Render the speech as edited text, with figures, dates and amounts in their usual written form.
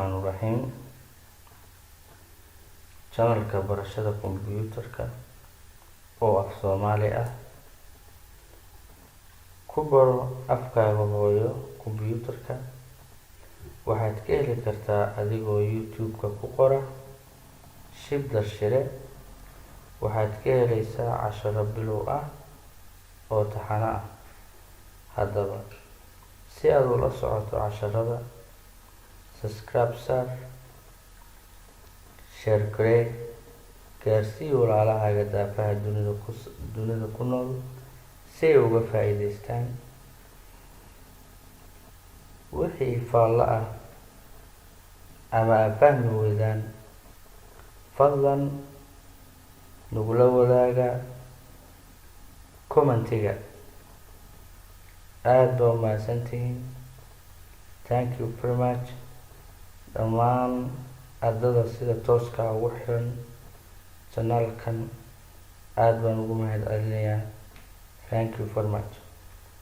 Raxmaani raxiim. Channelka barashada kombiyuutarka oo af Soomaali ah ku baro afkaaga hooyo. Kombiyuutarka waxaad ka heli kartaa adigoo YouTube-ka ku qora Shibdar Shire. Waxaad ka heleysaa casharo bilow ah oo taxane ah. Haddaba, si aad ula socoto casharada, subscribe saar, share garee, gaarsii walaalahaaga daafaha dunida ku nool si ay uga faa'iideystaan. Wixii faallo ah ama aad fahmi weydaan, fadlan nagula wadaaga commentiga. Aada baa umahadsantihiin. Thank you very much. Dhammaan ardada sida tooska ugu xiran channelkan aada baan ugu mahad celinayaa. Thank you very much.